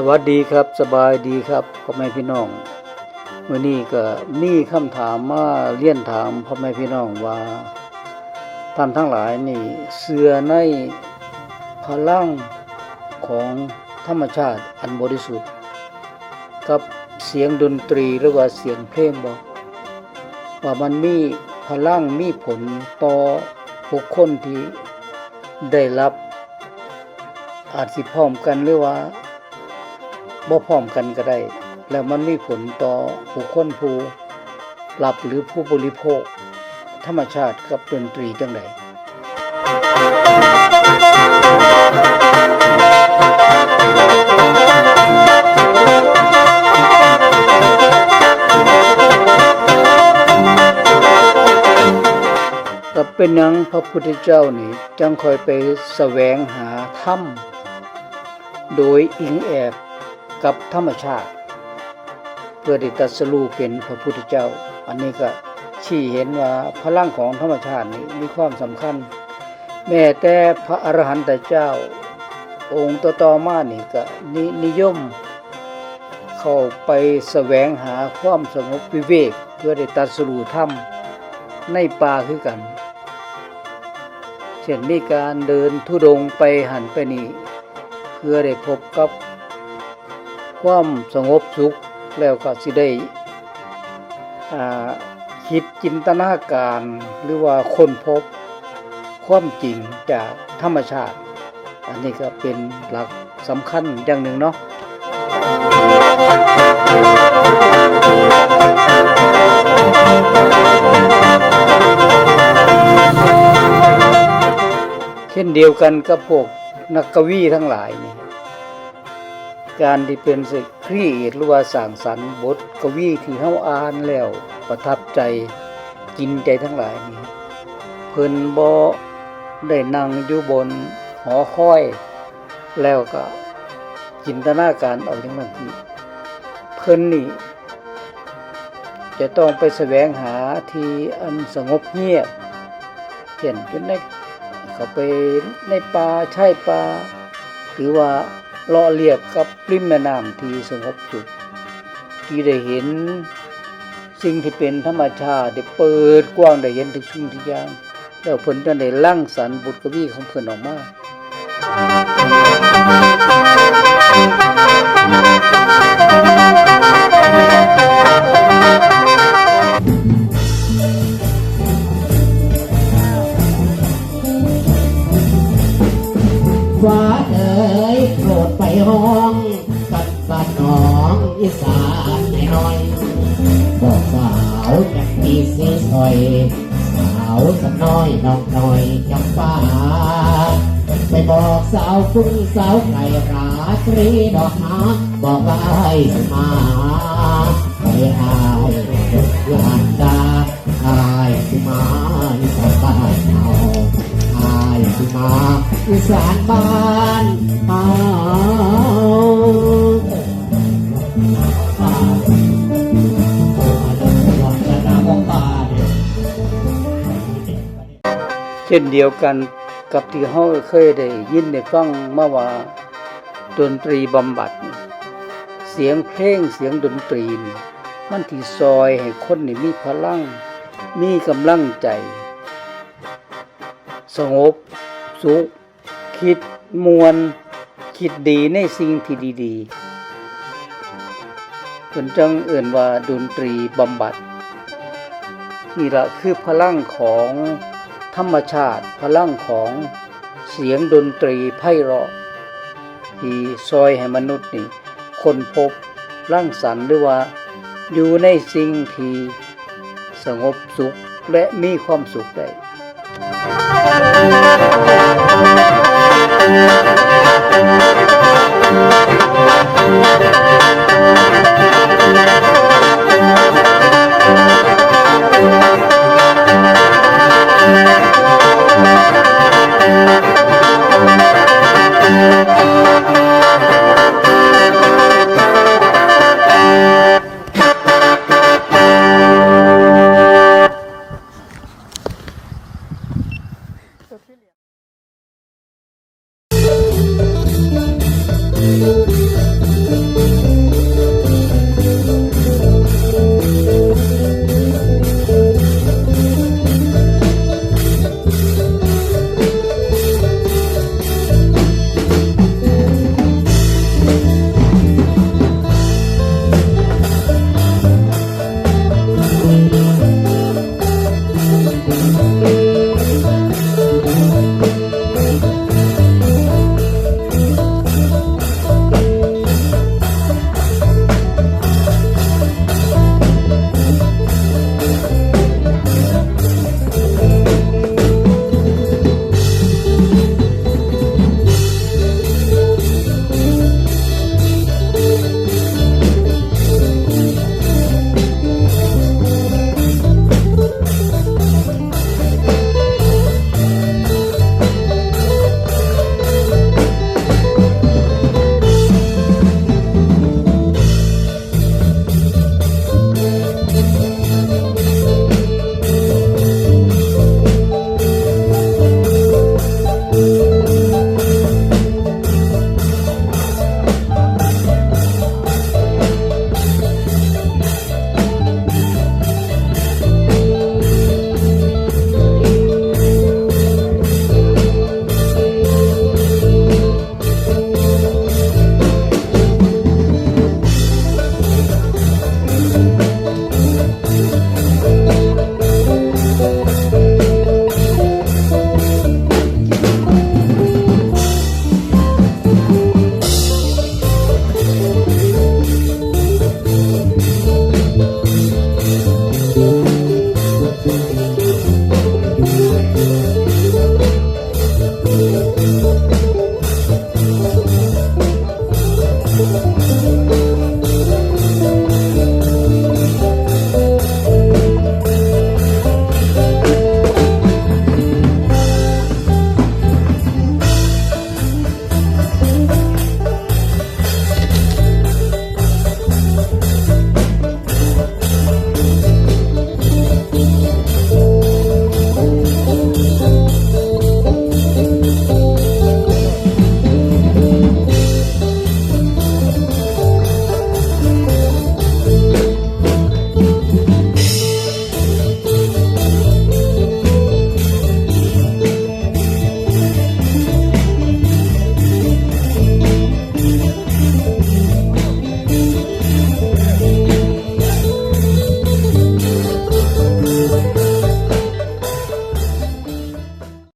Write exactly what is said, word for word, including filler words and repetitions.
สวัสดีครับ สบายดีครับ พ่อแม่พี่น้อง มื้อนี้ก็มีคำถามมาเรียนถามพ่อแม่พี่น้องว่า ท่านทั้งหลายนี่เชื่อในพลังของธรรมชาติอันบริสุทธิ์ กับเสียงดนตรีหรือว่าเสียงเพลงบ่ ว่ามันมีพลังมีผลต่อบุคคลที่ได้รับ อาจสิพร้อมกันหรือว่าบ่พร้อมกันก็ได้ แล้วมันมีผลต่อบุคคลผู้รับหรือผู้บริโภคธรรมชาติกับดนตรีจั่งใด ก็เป็นหยังพระพุทธเจ้านี่จั่งค่อยไปแสวงหาธรรม โดยอิงแอบกับธรรมชาติ เพื่อได้ตรัสรู้เป็นพระพุทธเจ้า อันนี้ก็ชี้เห็นว่าพลังของธรรมชาตินี่มีความสำคัญ แม้แต่พระอรหันตเจ้าองค์ต่อๆมานี่ก็นินิยมเข้าไปแสวงหาความสงบวิเวก เพื่อได้ตรัสรู้ธรรมในป่าคือกัน เช่นมีการเดินธุดงค์ไปหั้นไปนี่ เพื่อได้พบกับความสงบสุข แล้วก็สิได้ อ่า คิดจินตนาการ หรือว่าค้นพบความจริงจากธรรมชาติ อันนี้ก็เป็นหลักสำคัญอย่างหนึ่งเนาะ เช่นเดียวกันกับพวกนักกวีทั้งหลายนี่ การที่เป็นสิครีเอทหรือว่าสร้างสรรค์บทกวีที่เฮาอ่านแล้วประทับใจกินใจทั้งหลายนี่ เพิ่นบ่ได้นั่งอยู่บนหอคอย แล้วก็จินตนาการเอาอย่างนั้นสิ เพิ่นนี่จะต้องไปแสวงหาที่อันสงบเงียบ เช่นอยู่ใน เข้าไปในป่าชายป่า หรือว่าเลาะเลียบกับริมแม่น้ำที่สงบสุข ที่ได้เห็นสิ่งที่เป็นธรรมชาติ ได้เปิดกว้าง ได้เห็นทุกสิ่งทุกอย่าง แล้วเพิ่นจั่งได้รังสรรค์บทกวีของเพิ่นออกมา ฟ้าเอ๋ย โปรดไปฮ้องกันบ้านน้องอีสานน้อยๆ บอกสาวจักรีสีสอย สาวสำน้อยน้องน้อยจำปา ไปบอกสาวกุ้งสาวไก่ราตรีดอกหา บอกว่าอ้ายสิมา ไปอ้ายอยู่หันดา อ้ายสิมาอีสานบ้านเฮา อ้ายสิมาอีสานบ้านเฮา เช่นเดียวกันกับที่เฮาเคยได้ยินได้ฟังมาว่า ดนตรีบำบัดนี่ เสียงเพลงเสียงดนตรีนี่ มันที่ซอยให้คนนี่มีพลัง มีกำลังใจ สงบสุข คิดม่วน คิดดีในสิ่งที่ดีๆ เพิ่นจั่งเอิ้นว่าดนตรีบำบัด นี่ละคือพลังของธรรมชาติ พลังของเสียงดนตรีไพเราะ ที่ซอยให้มนุษย์นี่ค้นพบ รังสรรค์ หรือว่าอยู่ในสิ่งที่สงบสุขและมีความสุขได้ เ